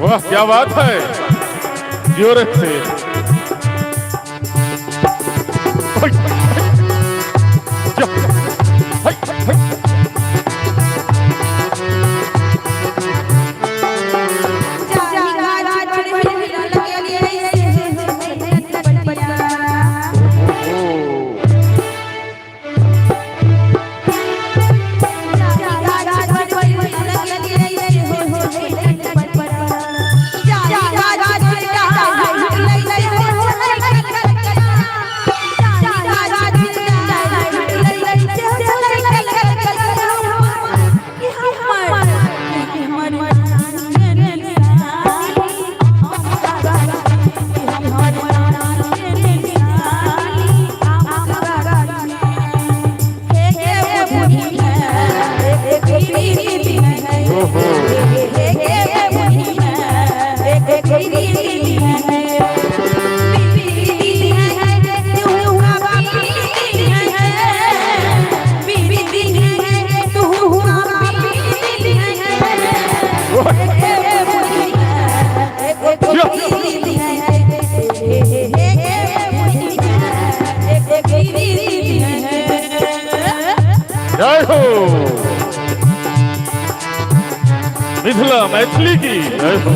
वाह, क्या बात है, जोर से। जय हो मिथिला मैथिली की जय हो।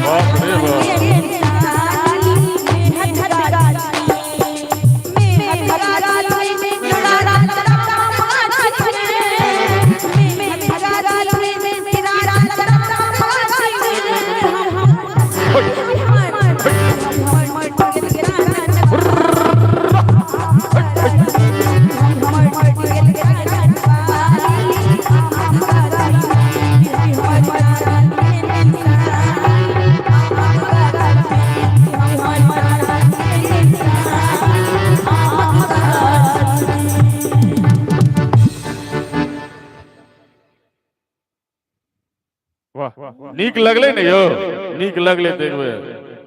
बाप रे बाप। वाह, नीक लगले ने यौ, नीक लगले। देखबै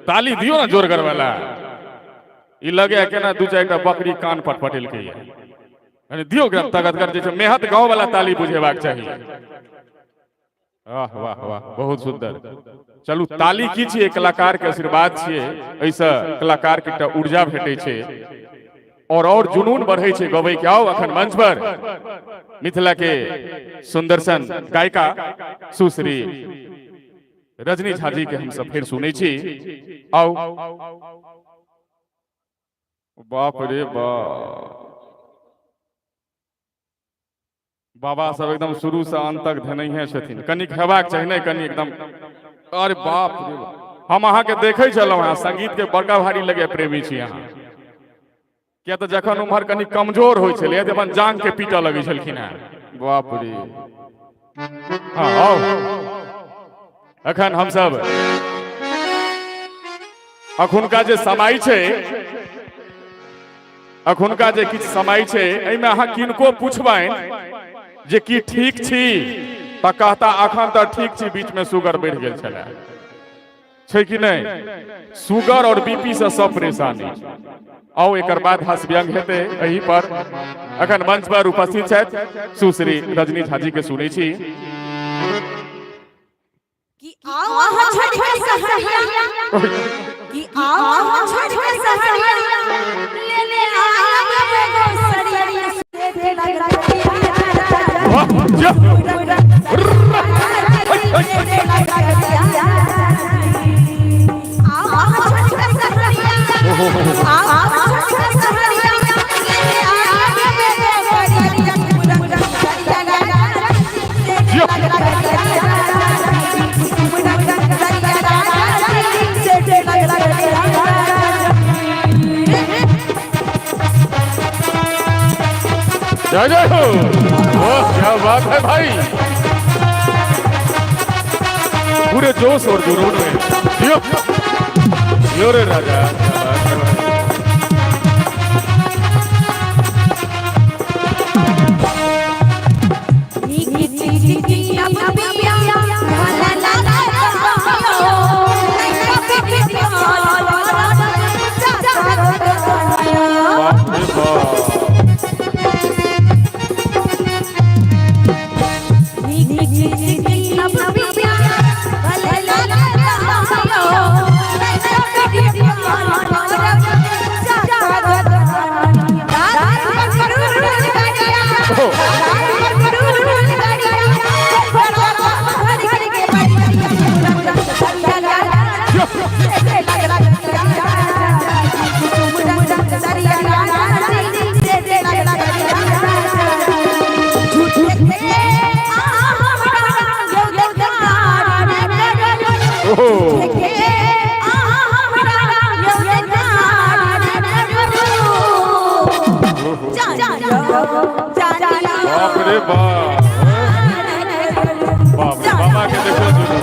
ताली दियौ ने जोरगर वाला। ई लगे केना दू चारिटा बकरी कान पर पटेलकै। यानी दियौ एकदम तगतगर, जे छै मेहत गाँव वाला ताली बुझेबाक चाही। वाह वाह वाह, बहुत सुंदर। चलू, ताली की छियै? कलाकार के आशीर्वाद छियै। एहिसँ कलाकार के एकटा ऊर्जा भेटै छै और जुनून बढ़ै छै गबै के। आउ, अखन मंच पर मिथिला के सुंदर सन गायिका सुश्री रजनी झा जी के हम सब फेर सुनै छी। आउ। बाप रे बाप, बाबा सब एकदम शुरू से अंत तक धेनैहे छथिन। कनिक हेबाक चाही ने कनि एकदम। अरे बाप रे बाप। हम अहाँके देखै छलहुँ हेँ, संगीत के बड़का भारी लगे प्रेमी छी अहाँ, किया तऽ जखन उम्हर कनि कमजोर होइ छलै तऽ अपन जांग के पीटऽ लगै छलखिन हेँ। बाप रे। हँ, आउ। अखन हमसब अखुनका जे समय छै, अखुनका जे किछु समय छै, एहिमे अहाँ किनको पुछबनि जे की ठीक छी, तऽ कहता अखन तऽ ठीक छी, बीचमे शुगर बढ़ि गेल छलै। छै कि नहि? शुगर और बीपी से सब परेशानी। आउ, एकर बाद हास्य व्यंग हेतै एही पर। अखन मंच पर उपस्थित छथि सुश्री रजनी झा जी के सुनै छी। कि आओ अहाँ छोड़ के सहरिया, कि आओ अहाँ छोड़ के सहरिया, ले ले आब एगो सरिया से दे लग वाह, जा। जय जय हो। वाह, क्या बात है भाई, पूरे जोश और जुनून में। जियो जियो रे राजा, क्या बात है भाई। बाप रे बाप। ओहो, बाप रे बाप, बाप रे बाबा के देखो जुनून।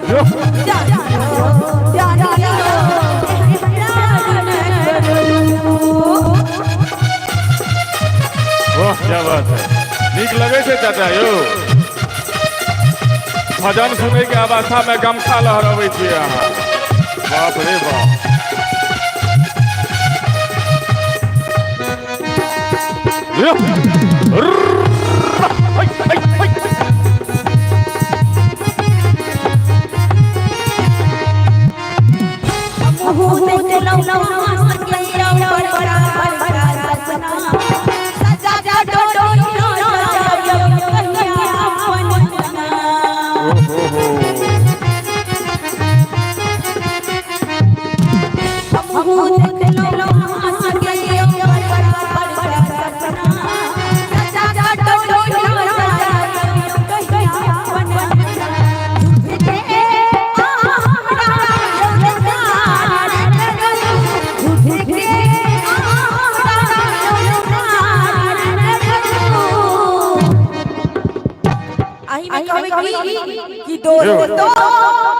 यो, वाह, क्या बात है। नीक लगे छै चाचा यौ भजन सुनै के अवस्था में गमछा लहरबै छियै अहाँ। बाप रे बाप। यो, रुर्र, है, है, है। ओ हो हो। आही में कहबै कि दोस्तों,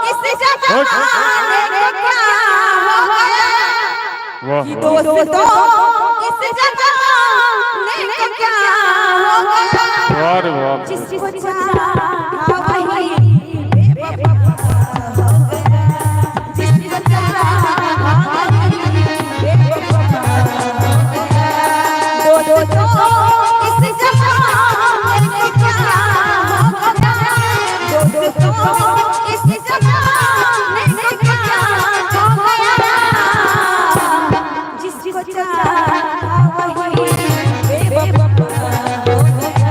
इस जमाने में क्या हो गया, वाह कि वाह। दोस्तों, इस जमाने में क्या हो गया, वाह रे बाप। जिसको चाहा वही बेवफा हो गया, जिसको चाहा वही बेवफा हो गया। दोस्तों, इस जमाने में क्या हो गया, दोस्तों, इस जमाने में क्या हो गया, जिसको चाहा वही बेवफा हो गया,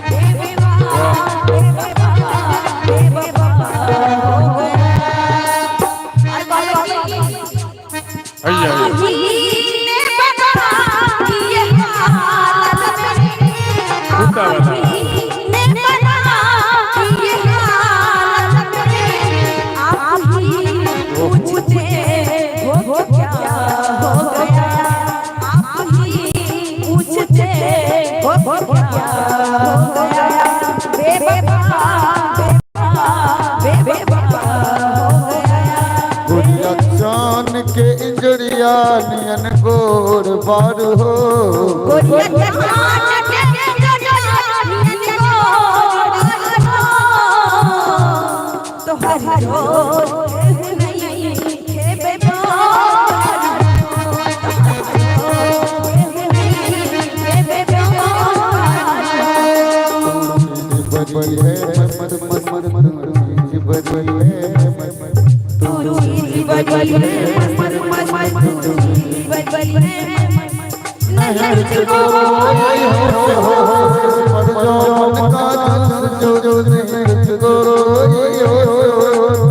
बेवफा, बेवफा, बेवफा हो गया। और कहबै कि हैया हैया। कुत्ता वाला। बेवफा। गुड़िया। चान के इंजरिया नियन गोर बार हो। गोरिया चान के इंजरिया नियन गोर हो, तोहर जोर नहीं खेबे बरी है मत मत मत मत बरी है नहर को हो हो पर जो मन का जो जो नहर को हो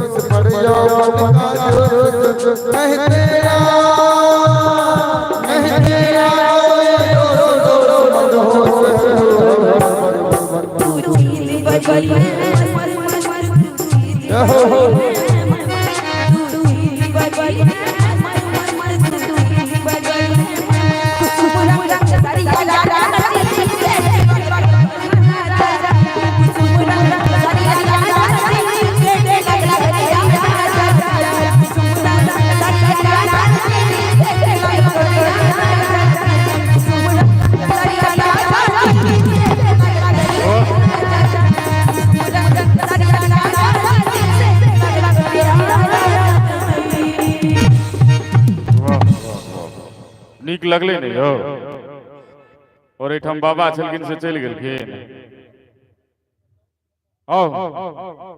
इस पर जो मन का जो नहीं तेरा नहीं तेरा हो नीक लगलै ने यौ? और एहिठाम बाबा छलखिन से चलि गेलखिन। आउ।